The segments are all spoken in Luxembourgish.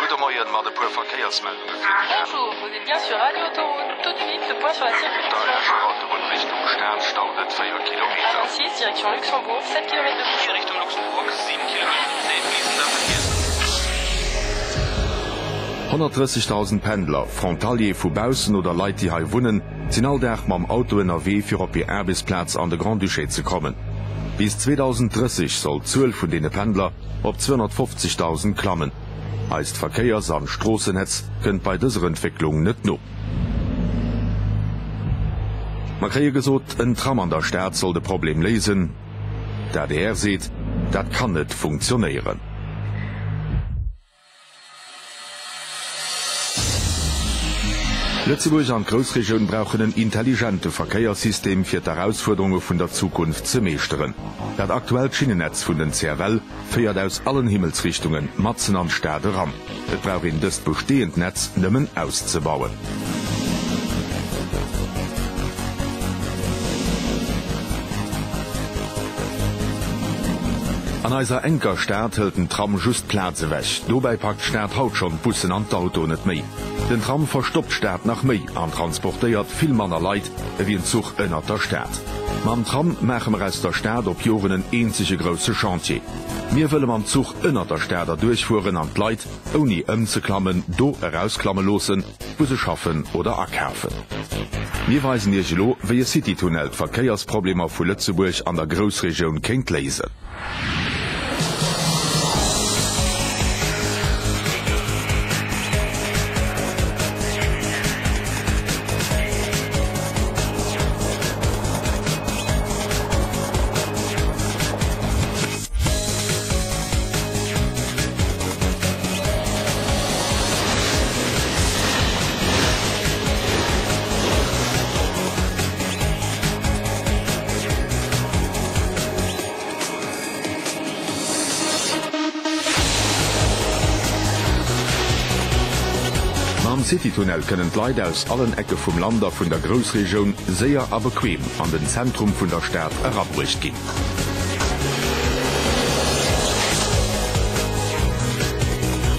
Gudde Moien mat e puer Verkéiersmeldunge fir den Dag. Bonjour, vous êtes bien sur Radio Autoroute. Tout de suite, le point sur la Op circulation. der Escher Autobunn Richtung Stad, Stau net 4 Kilometer. A26 direction Luxembourg, 7 Kilomètres de bouchons. Richtung Luxembourg, 7 Kilometer zäh fließender Verkehr. 130.000 Pendler, Frontalier vu baussen oder Leit déi hei wunnen, sinn all Dag mam Auto ënnerwee fir op hir Aarbechtsplaz an de Grand-Duché ze kommen. Bis 2030 soll d'Zuel vun deene Pendler op 250.000 klammen. Eist Verkéiers an Stroossennetz kënnt bei dëser Entwécklung net no. Mer kréie gesot, en Tram an der Stad soll de Problem léisen. D'adr seet, dat kann net funktionéieren. Lëtzebuerg an d'Groussregioun brauchen en intelligente Verkéierssystem, fir d'Erausfuerderunge vun der Zukunft ze meeschteren. Dat aktuellt Schinnennetz vun den CFL féiert aus allen Himmelsrichtunge matzen an d'Stad eran. Et brauch een dëst bestehend Netz nëmmen auszebauen. An eiser enker Stad hëlt den Tram just Plaz ewech. Dobäi packt d'Stad haut schonn d'Bussen an d'Autoen net méi. Den Tram verstoppt d'Stad nach méi an transportéiert vill manner Leit ewéi en Zuch ënnert der Stad. Mam Tram maache mer aus der Stad op Joren en eenzege grousse Chantier. Mir wëlle mam Zuch ënnert der Stad erduerchfueren an d'Leit, ouni ëmzeklammen, do erausklamme loossen, wou se schaffen oder akafen. Mir weisen Iech elo, wéi e Citytunnel d'Verkéiersproblemer vu Lëtzebuerg an der Groussregioun kéint léisen. Mam Citytunnel kënnen d'Leit aus allen Ecke vum Land a vun der Groussregioun séier a bequem an den Zentrum vun der Stad erabruecht ginn.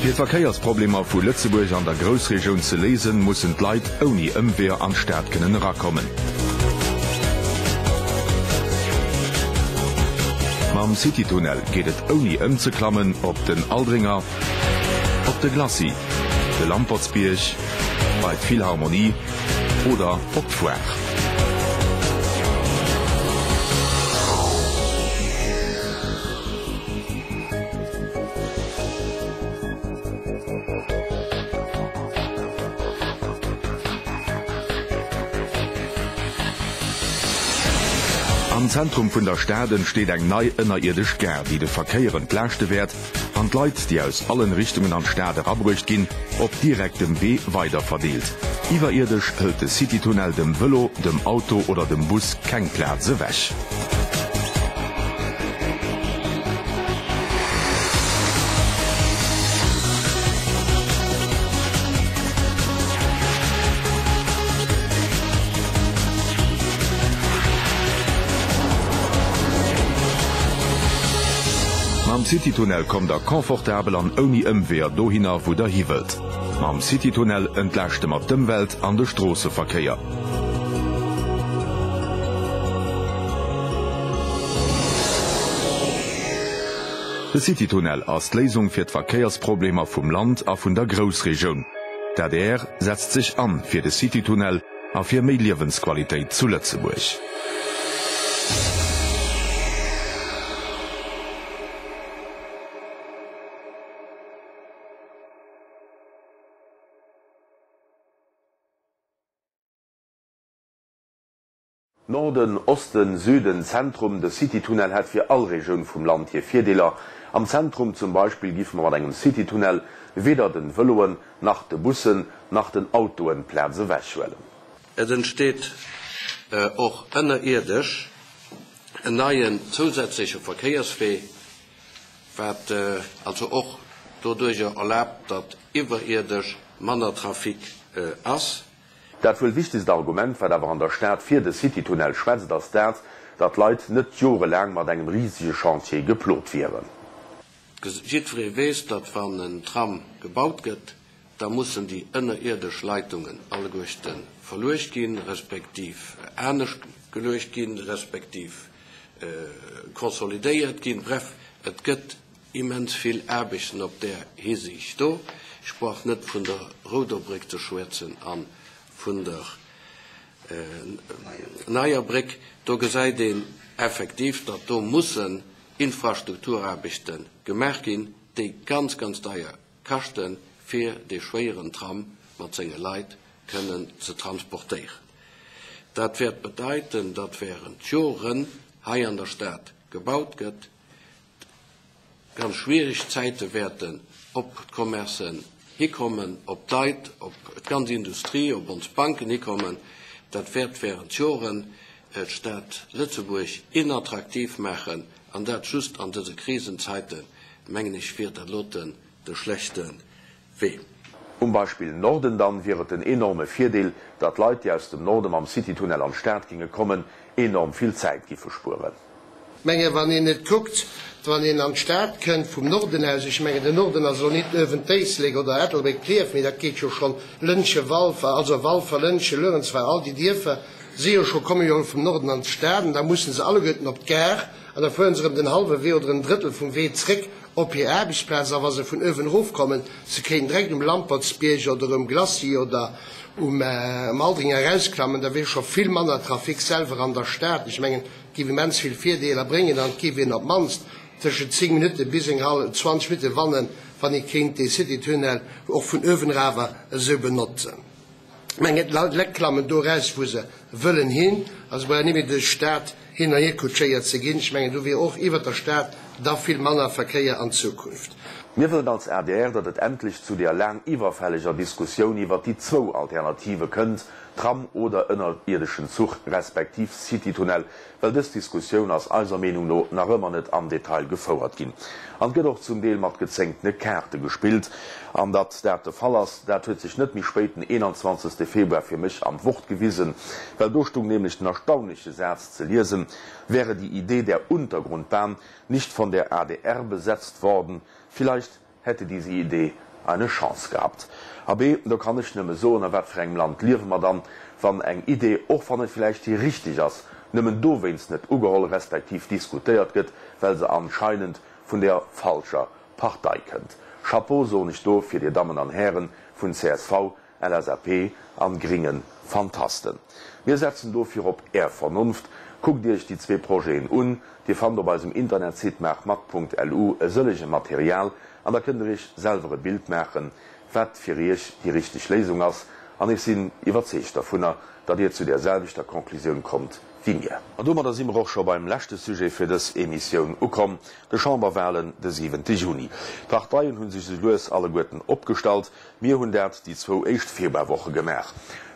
Fir d'Verkéiersproblemer vu Lëtzebuerg an der Groussregioun ze léisen, mussen d'Leit ouni Ëmweeër an d'Stad kënnen erakommen. Mam Citytunnel geet et ouni ëmzeklammen op den Aldringer, op de Glacis, de Lampertsbierg, bei d'Philharmonie oder op d'Foire. Am Zentrum vun der Stad entsteet eng nei ënnerierdesch Gare, déi de Verkéier entlaaschte wäert an d'Leit, déi aus allen Richtungen an d'Stad erabruecht ginn, op direktem Wee weiderverdeelt. Iwwerierdesch hëlt de Citytunnel dem Vëlo, dem Auto oder dem Bus keng Plaz ewech. Mam Citytunnel kommt der confortabel an ouni Ëmweeër dohinner, wou der hi wëllt. Mam Citytunnel entlaaschte mer d'Ëmwelt an de Stroosseverkéier. De Citytunnel ass d'Léisung fir d'Verkéiersproblemer vum Land a vun der Groussregioun. D'adr setzt sech an fir de Citytunnel a fir méi Liewensqualitéit zu Lëtzebuerg. Norden, Osten, Süden, Zentrum, de Citytunnel hätt fir all Regioun vum Land hir Virdeeler. Am Zentrum zum Beispill giffe mer mat engem Citytunnel weder den Vëloen, nach de Bussen, nach den Autoen d'Plaz ewechhuelen. Et entsteet och ënnerierdesch en neien zousätzleche Verkéierswee, wat also och doduerjer erlaabt, datt iwwerierdesch manner Trafic ass. Dat wuel wichtegst Argument, wat awer an der Stad fir de Citytunnel schwätzt, ass dat, datt d'Leit net jorelaang mat engem risege Chantier geplot wieren. Jiddweree weess, datt wann en Tram gebaut gëtt, da mussen déi ënnerierdesch Leitungen alleguerste verluecht ginn, respektiv anescht geluecht ginn, respektiv konsolidéiert ginn. Bref, et gëtt immens vill Aarbechten op där Hisiicht do. Ech brauch net vun der Rouder Bréck ze schwätzen a vun der Neier Bréck. Do gesäit een effektiv, datt do mussen Infrastrukturaarbechte gemaach ginn, déi ganz, ganz deier kaschten, fir dee schwéieren Tram mat senge Leit kënnen ze transportéieren. Dat wäert bedeiten, datt während Joren hei an der Stad gebaut gëtt, ganz schwierig Zäite wäerten op d'Commercen hikommen, op d'Leit, op d'ganz Industrie, op ons Banken hikommen. Dat wäert während Joren d'Stad Lëtzebuerg inattraktiv maachen, an dat just an dëse Krisenzeiten, mengen ech, wier dat loten de schlechte Wee. Um Beispill Norden dann wier et en enorme Virdeel, datt Leit, déi aus dem Norde mam Citytunnel an d'Stad ginge kommen, enorm vill Zäit giffe spueren. Menge wann een et kuckt, wann een an d'Stad kënnt vum Norden aus, ech mengen den Norden ass elo nit uewen d'Éislek oder Ettelbréck, Klierf, mee dat geet jo schonn Lëntgen, Walfer, also Walfer, Lëntgen, Luerenzweiler, all déi Dierfer si jo scho, komme jo vum Norden an d'Stad an da musse se alleguerten op d'Gare an da fuere se erëm den hallwe Wee oder en Drëttel vum Wee zréck op hir Aarbechtsplaz. A wa se vun uewen erofkommen, se kéinten direkt um Lampertsbierg oder um Glacis oder um Aldringer erausklammen, da wier scho vill manner Trafic selwer an der Stad. Ech mengen, Et géif immens vill Virdeeler bréngen an et géif een op d'mannst tëschent 10 Minutte bis eng hal 20 Minutte wannen, wann ee kéint dee Citytunnel och vun uewen erawer esou benotzen. Ech mengen, d'Leit klammen do eraus, wou se wëllen hin, a se brauchen net méi duerch d'Stad hin an hier kutschéiert ze ginn. Ech mengen, do wier och iwwert der Stad da vill manner Verkéier an Zukunft. Mir wëllen als adr, datt et endlech zu deer laang iwwerfälleger Diskussioun iwwert déi zwou Alternative kënnt, Tram oder ënnerierdeschen Zuch respektiv Citytunnel, well dës Diskussioun ass eiser Meenung no nach ëmmer net am Detail gefouert ginn an gëtt och zum Deel mat gezénktene Kaarte gespillt. An datt dat de Fall ass, dat huet sech net méi spéit den 21. Februar fir mech am Wort gewisen, well do stung nämlech den erstaunleche Saz ze liesen, Wäre die Idee der Untergrundbahn nicht von der adr besetzt worden, vielleicht Hätte diese Idee eine Chance gehabt. Abee, do kann ech nëmme soen, a wat fir engem Land liewe mer dann, wann eng Idee, och wann et vläicht déi richteg ass, nëmmen dowéinst net ugeholl respektiv diskutéiert gëtt, well se anscheinend vun der falscher Partei kënnt. Chapeau, soen ech do fir Dir Dammen an Hären vun csv, LSAP an gringen Fantasten. Mir setzen dofir op Är Vernonft. Kuckt Iech déi zwee Projeten un. Dir fannt op eisem Internetsite maachmat.lu e sëllege Material an da kënnt der Iech selwer e Bild maachen, wat fir Iech déi richteg Léisung ass. An ech sinn iwwerzeegt dervunner, datt Dir zu där selwechter Conclusioun kommt wéi mir. An domadder si mer och scho beim leschte Sujet fir dës Emissioun ukomm, de Chamberwahlen de siwente Juni. D'Parteien hu sech esou lues alleguerten opgestallt. Mir hunn dat déi zwou éischt Februarwoche gemaach.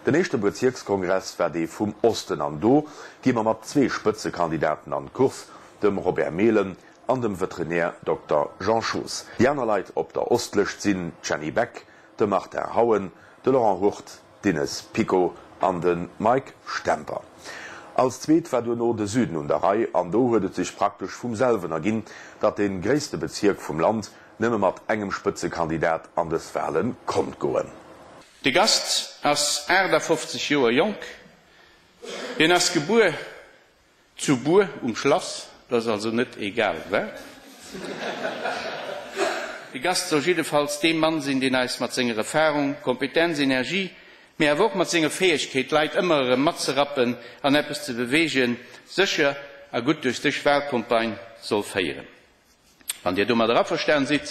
Den éischte Bezierkskongress war dee vum Osten an do gi mer mat zwee Spëtzekandidaten an d'Course, dem Robert Mehlen an dem Veterinär Dokter Jean Schoos. Déi aner Leit op der Ostlëscht sinn d'Jenny Beck, de Martin Hauen, de Laurent Hurt, d'Ines Picot an de Mike Stemper. Als zweet war duerno de Süden un der Rei an do huet et sech praktesch vum selwen erginn, datt dee gréisste Bezierk vum Land nëmme mat engem Spëtzekandidat an dës Wahle konnt goen. De Gast ass 58 Joer jonk. Hien ass gebuer zu Bur um Schlass, dat ass also net egal wat. De Gast soll jiddefalls dee Mann sinn, deen eis mat senger Erfahrung, Kompetenz, Energie, mee awer och mat senger Fäegkeet, d'Leit ëmmer erëm matzerappen an eppes ze beweegen, sécher a gutt duerch dës Wahlcampagne soll féieren. Wann Dir domadder averstan sidd,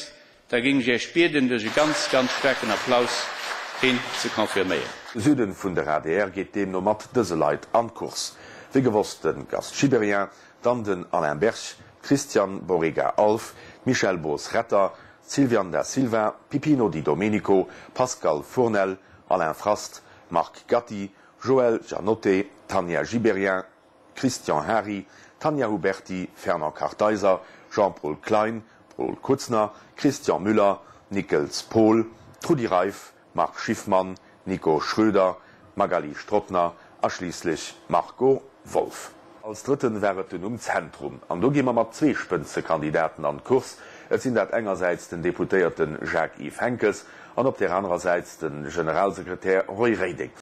da géing ech Iech bieden, duerch e ganz, ganz staarken Applaus heen ze confirméieren. De Süden vun der adr geet deemno mat dëse Leit an d'Course. Wéi gewosst de Gast Gibéryen, dann den Alain Berg, d'Christiane Borrega-Alff, d'Michèle Boos-Retter, d'Sylviane Da Silva, Pipino Di Domenico, Pascal Fournel, Alain Frast, Marc Gatti, Joël Janotte, Tanja Gibéryen, Christian Hary, Tanja Huberty, Fernand Kartheiser, Jean-Paul Klein, Paul Kutzner, Christian Müller, Nickels Paul, Trudi Reiff, Marc Schiffmann, Nico Schröder, Magaly Strottner a schliisslech Marco Wolff. Als Drëtten war et dunn um Zentrum an do gi mer mat zwee Spëtzekandidaten an d'Course. Et sinn dat engersäits den Deputéierte Jacques-Yves Henckes an op där anerer Säit de Generalsekretär Roy Reding.